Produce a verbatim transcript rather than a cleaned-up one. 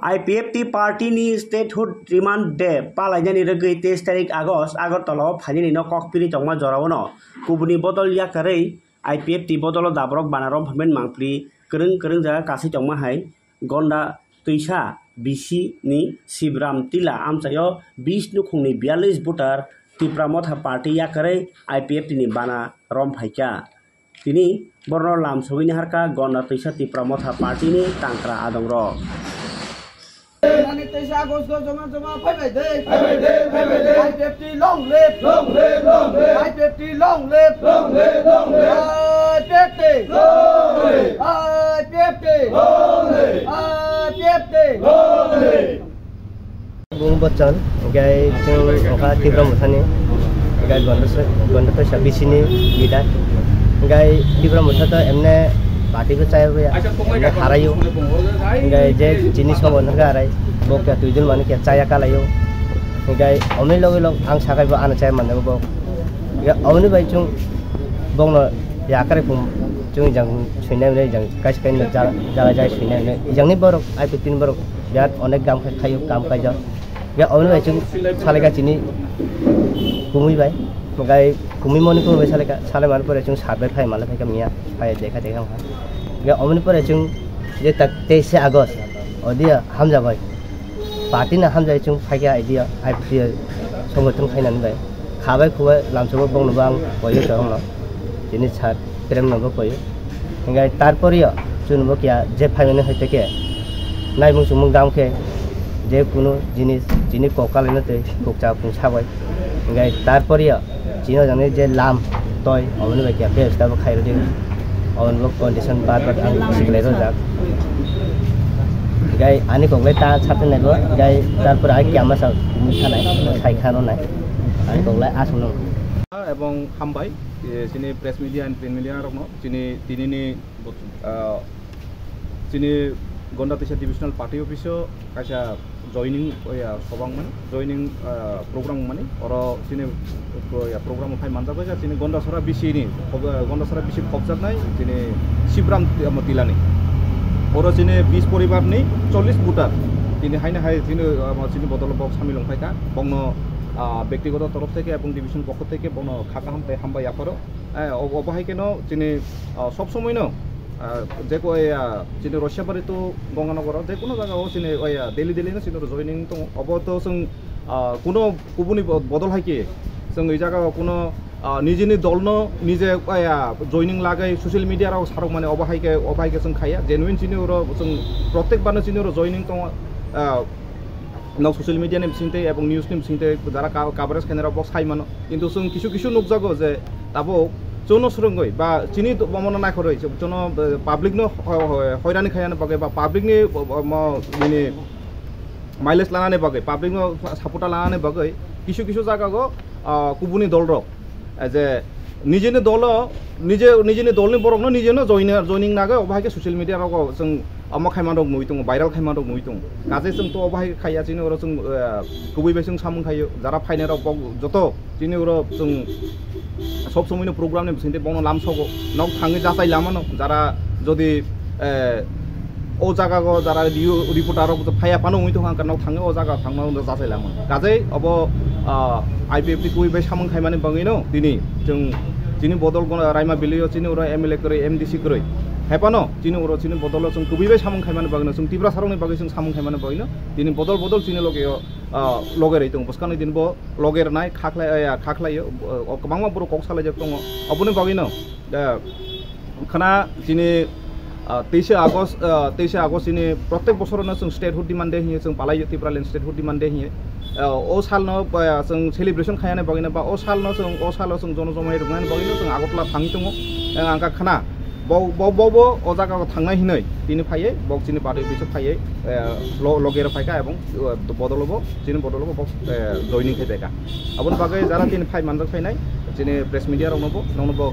I P F T party ni statehood demand day palainani rwgwi teis tarik August Agartala o phainani no kokpiri tongma jorao no kubuni bodol yakarwi I P F T bodolo dabrok bana romphaimani mangpili kwrwng kwrwng jaga kasui tongma hai Gonda twisa bisi ni Sibram Tila amchaio bis nukhungni biyallis voter Tipra Motha party yakarwi I P F T ni bana romphaikha. Tini borno lam sogwini harkha Gonda twisa Tipra Motha party ni tangkra adongrok. Nani teisa August o joma joma phaibai de. Phaibai de, phaibai de. I P F T long live. Long live, long live. I P F T long live. Long live, long live. I P F T. Long live. I P F T. Long live. I P F T. Long live. Bung Bachchan, hingke chwng wngkha Tipra Mothani, hingke Gonda, Gonda Twisa B C ni leader. Hingke Tipra Motha to emne party bo chaya ya, emne harayo. Hingke je chini sobo nangkha arai, bo khe twijul mani khe chaya kalayo. Hingke omni logi log ang sakai bo ano chaya mano bo. Hingke omni bai chwng bongno yakare kum chwng jang suinai jang kaisa kaisa jala jai suinai jang ni borok I P T ni borok. Birat onek gam khai khayo, gam kaijak. Ya, oboni bai chwng salai ka chini kumui bai. Hingkai kumui moni kumui bai salai ka, salai mani pore chwng sat bai phai mala phai ka miya, phai dekha dekha wngkha. Ya, oboni pore chwng je tak teis August, odia hamjagoi. Party na hamjagoi chwng phai ka idea, I P T songothon khainani bai. Khabai khubai lamsogo bongno bo ang koyo chorokno. Chini sat Prem no bo koyo. Hingkai tarpor yo chwng bo kiya je phaimani hai teke naimung chumung gam khe je kunu jinis chini kok kalaino tei khukcha khung sabai. Hingkai tarpor yo chini jani je lam toi oboni bai kiya bebostha bo khairodi. Oboni bo condition bar bar ang siklai rojak. Hingkai ani koklai ta satwi nai bo hingkai tarpor ai kiya masa sanai sai khano nai. Ani koklai aswk nung. Ebong hambai, eh, chini press media and print media rokno chini tinini, ah, chini Gonda Teisa Divisional Party Office o kaisa joining, oya, sobang mani, joining, ah, program mani, oro chini, oya, program phai manjak bai chini Gondasora B C ni, Gondasora B C khobjaknai chini Sibram Ti-, Tilani. Oro chini bis poribar ni chollish voter tini haino hai chini, ah, chini bodol bok samil wngphaikha, bongno, ah, bektigoto torof theke ebong division pokho theke bono kha kaham tei hambai yapharo. Eh, ob-, obo hai kheno chini, ah, sob somoi no, ah, je ko, eh, ah, chini Rosia bari to Ganga Nagar o je kuno jaga o chini, eh, ah, daily daily no chini oro joining tongo. Obo to chwng, ah, kuno kubuni bo-, bodol hai khe chwng ei jaga o kuno, ah, nijini dol no nije, eh, ah, joining lagai social media rok sarok mani obo hai khe, obo hai khe chwng khaiya. Genuine chini oro chwng protek bar no chini oro joining tongo. Ah, nok social media ni bising tei ebong news ni bising tei jara ka-, coverage khainai rok bo sai mano. Kintu chwng kisu kisu nukjago je tabuk chwngno swrwngwi ba chini to-, bomono naikhorwi chwngno, eh, public no ho-, ho-, hoirani khainani bagwi ba public ni bo-, bo-, mo-, nini mileage lanani bagwi, public no supporta lanani bagwi kisu kisu jaga go, ah, kubuni dol rok, eh, je nijeni dolo, nije, nijeni dolni borokno nijeno join-, joining nagwi obo hai khe social media rogo chwng omo khaiman rok nugwi tongo, viral khaiman rok nugwi tongo. Kaje chwng to obo hai khaiya chini oro chwng, eh, kubui bai chwng samung khaio, jara phainai rok bok joto chini oro chwng sob somoi no program ni bising tei bono lam sogo, nok thangwi jachai lama no, jara jodi, eh, o jaga go jara rio-, reporter rok phaiya phano wngwi tongkha, hwnkhai nok thangwi o jaga thangma no jachai lama. Kaje obo, ah, I P F T kubui bai samung khaimani bagwi no tini chwng chini bodol go Raima Bilio chini oro M L A kwrwi, M D C kwrwi. Hai phano chini oro chini bodolo chwng kubui bai samung khaimani bagwi no, chwng Tiprasa rokni bagwi chwng samung khaimani bagwi no tini bodol bodol chini loge o, ah, loge rwi tongo. Bwskangni din bo loge rwnai, kha khlai, ah, kha khlaio, o, kwbangma borok kok salaijak tongo. Oboni bagwino, ah, khna chini, ah, teisa August, ah, teisa August chini protek bosorono chwng statehood demand day hinwi chwng palaio, Tipraland statehood demand day hinwi. Ah, o salno, ah, chwng celebration khainani bagwino ba o salno chwng, o salo chwng jono jomai rwknani bagwino chwng Agartala thangwi tongo. Ang angkha khna bo, bo, bo, bo o jaga o thangnai hinwi tini phaiwi, bo chini party office o phaiwi, eh, lo-, loge rw phaikha ebong, eh, bodolo bo, chini bodolo bo, bo, eh, joining khai phaikha. Aboni bagwi jara tini phai manjak phainai, chini press media rokno bo, nokno bo